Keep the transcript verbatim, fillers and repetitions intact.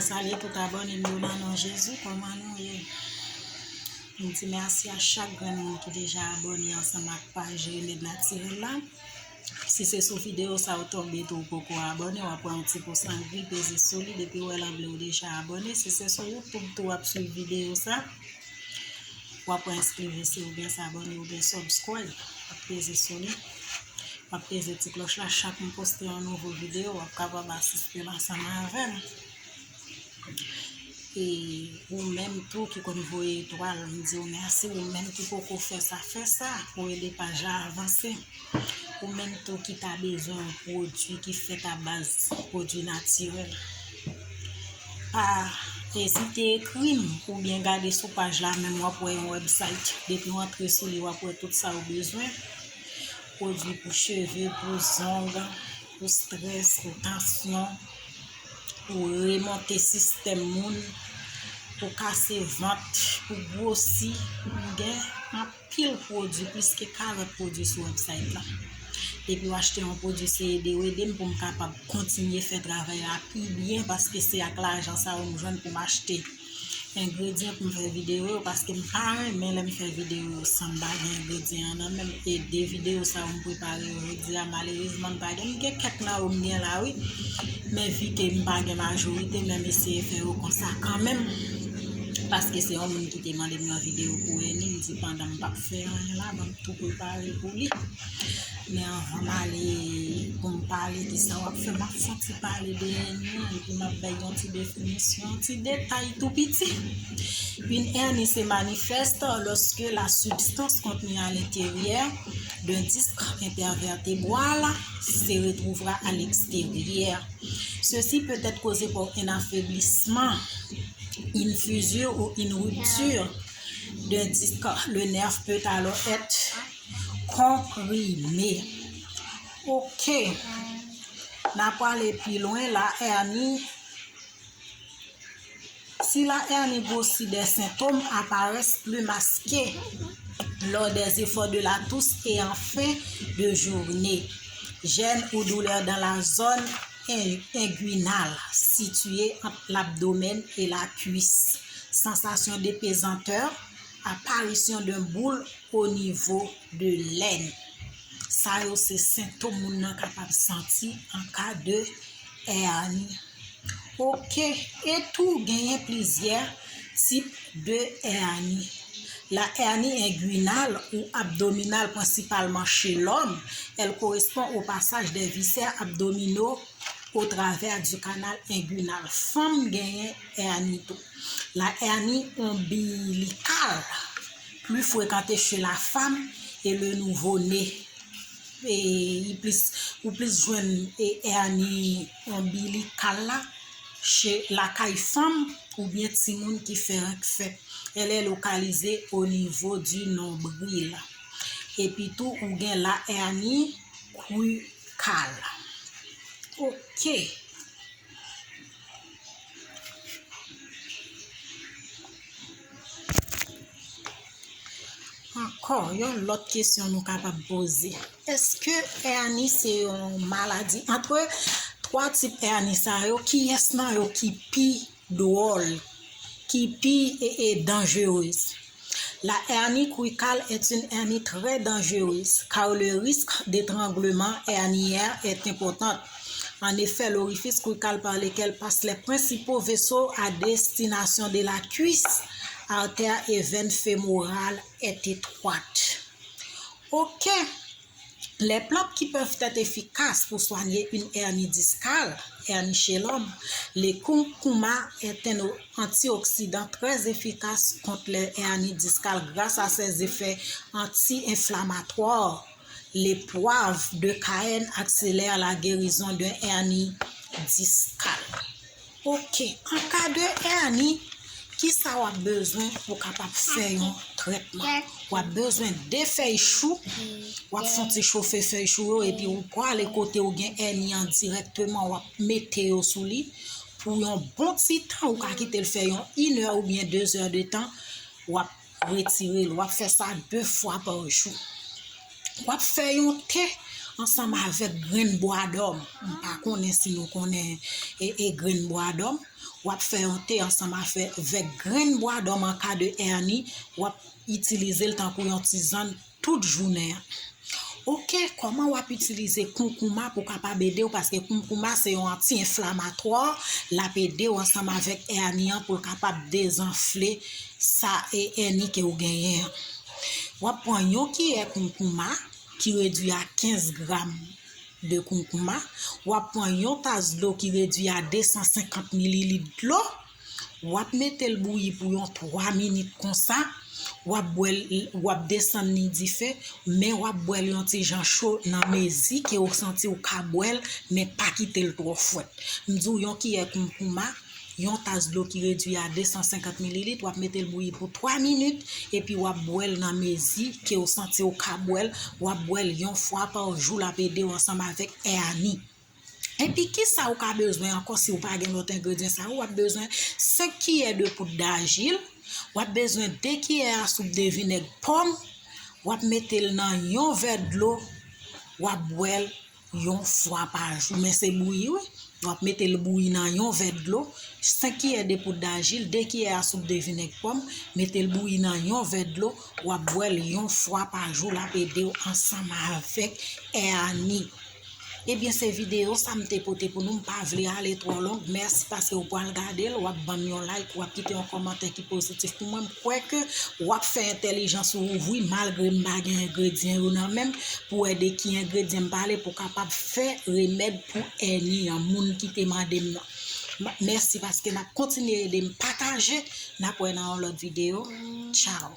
Salye tout abòne m yo nan non Jezi, kòman nou ye? M di mèsi a chak grenn moun ki deja abòne ansanm ak paj Remèd Natirèl la. Si se sou videyo sa ou tonbe tou ou poko abòne, w ap wè yon ti pous lan gri, peze sou li, depi w wè l an ble ou deja abòne. Si se sou YouTube tou w ap swiv videyo sa, w ap wè enskrivisi oubyen s'abonner oubyen subscribe, w ap peze sou li. W ap peze ti klòch la, chak m poste yon nouvo videyo, w ap kapab asiste l ansanm avè m. E ou menm tou ki konn voye etwal, m di w mèsi. Ou menm ki poko fè sa, fè sa pou ede paj la avanse. Ou menm tou ki ta bezwen yon pwodui ki fèt a baz pwodui natirèl, pa ezite ekri m oubyen gade sou paj la menm, w ap wè yon website. Depi w antre sou li, w ap wè tout sa ou bezwen. Pwodui pou cheve, pou zong, pou strès, pou tansyon, pou remonte sistèm moun, pou kase vant, pou gwosi. M gen anpil pwodui, plis ke karant pwodui sou website la. Depi w achte yon pwodui, se ede w ede m pou m kapab kontinye fè travay la pi byen, paske se ak lajan sa yo m jwenn pou m achte engredyan pou m fè videyo yo, paske m pa renmen lè m fè videyo yo san m pa gen engredyan an nan men m. E de videyo sa yo m prepare yo jodi a, malerezman m pa gen. M gen kèk nan yo m gen la wi, men vi ke m pa gen majorite, men m eseye fè yo konsa kanmenm, paske se yon moun ki te mande m yon videyo pou Ernie, m di pandan m p ap fè anyen la, ban m tou prepare pou li. Men anvan m ale pou m pale de sa w ap fè, m ap fè yon ti pale de èni an, epi m ap bay yon ti definisyon, yon ti detay tou piti. Une hernie se manifeste lorsque la substance contenue à l'intérieur d'un disque intervertébral se retrouvera à l'extérieur. Ceci peut être causé par un affaiblissement, une fissure ou une rupture d'un disque. Le nerf peut alors être konprime. Ok. N a prale pi lwen, la hernie. Si la hernie grossit, des symptômes apparaissent plus masqués lors des efforts de la toux et en fin de journée. Gêne ou douleur dans la zone in- inguinale, située entre l'abdomen et la cuisse. Sensation de pesanteur, apparition d'un boule au niveau de l'aine. Sa yo se sentòm moun nan kapab santi an ka de hernie. Ok, e tou genyen plizyè tip de hernie. La hernie inguinale ou abdominale, principalement chez l'homme, elle correspond au passage des viscères abdominaux au travers du canal inguinal. Fanm genyen hernie tou. La hernie ombilicale, plus fréquentée chez la femme et le nouveau-né. E, li plis, ou plis jwenn e, hernie ombilicale la chez, lakay fanm oubyen timoun ki fè rank fèt. Elle est localisée au niveau du nombril. Epi tou, ou gen la hernie crucale. Ok. Ankò, yon lòt kesyon nou kapab poze. Èske hernie se yon maladi? Antre twa tip hernie sa yo, kiyès nan yo ki pi dwòl, ki pi e, e, danjerez? La hernie crucale est une hernie très dangereuse car le risque d'étranglement herniaire est important. En effet, l'orifice crucal par lequel passent les principaux vaisseaux à destination de la cuisse, artères et veines fémorales est étroite. Ok. Les plantes qui peuvent être efficaces pour soigner une hernie discale, hernie chez l'homme, le curcuma est un antioxydant très efficace contre les hernies discales grâce à ses effets anti-inflammatoires. Le poivre de Cayenne accélère la guérison d'un hernie discale. Ok, an ka de hernie, kisa w ap bezwen pou w kapab fè yon trètman? W ap bezwen de fèy chou, w ap fè yon ti chofe fèy chou yo, epi ou prale kote ou gen hernie an dirèkteman, w ap mete yo sou li pou yon bon ti tan, ou ka kite l fè yon inè oubyen dezè de tan, w ap retire l. W ap fè sa de fwa pa jou. W ap fè yon te ansanm avèk grenn bwadòm. M pa konnen si nou konnen e, e grenn bwadòm. W ap fè yon te ansanm avè-, avèk grenn bwa dòm an ka de èni, w ap itilize l tankou yon tizann tout jounen an. Oke, kòman w ap itilize konkonma pou kapab ede w? Paske konkonma se yon anti-enflamatwa, l ap ede w ansanm avèk èni an pou l kapab dezanfle sa e èni ke w genyen an. W ap pran yon kiyè konkonma ki redwi a kenz gram de konkonma. W ap pran yon tas dlo ki redwi a de san senkant mililit dlo. W ap mete l bouyi pou yon twa minit konsa. W ap bwè l, w ap desann li dife, men w ap bwè l yon ti jan cho nan mezi ke w santi w ka bwè l, men pa kite l twò fwèt. M di w yon kiyè konkonma, yon tas dlo ki redwi a de san senkant mililit, w ap mete l bouyi pou twa minit, epi w ap bwè l nan mezi ke w santi w ka bwè l, w ap bwè l yon fwa pa jou, l ap ede w ansanm avèk èni. Epi kisa ou ka bezwen ankò si ou pa gen lòt engredyan sa yo? W ap bezwen senk kiyè de poud dajil, w ap bezwen de kiyè a soup de vinèg pòm, w ap mete l nan yon vè dlo, w ap bwè l yon fwa pa jou. Men se bouyi wi. W ap mete l bouyi nan yon vè dlo, senk kiyè de poud dajil, de kiyè a soup de vinèg pòm, mete l bouyi nan yon vè dlo, w ap bwè l yon fwa pa jou, l ap ede w ansanm avèk èni. Ebyen, se videyo sa m te pote pou nou. M pa vle ale twò long. Mèsi paske w pral gade l. W ap ban m yon like, w ap kite yon kòmantè ki pozitif pou mwen. M kwè ke w ap fè entèlijans ou ouvri, malgre m pa gen engredyan yo nan men m, pou wè de ki engredyan m pale, pou kapab fè remèd pou èni an, moun ki te mande m nan. M-, mèsi paske n ap kontinye ede m pataje. N ap wè nan yon lòt videyo. Tchaw.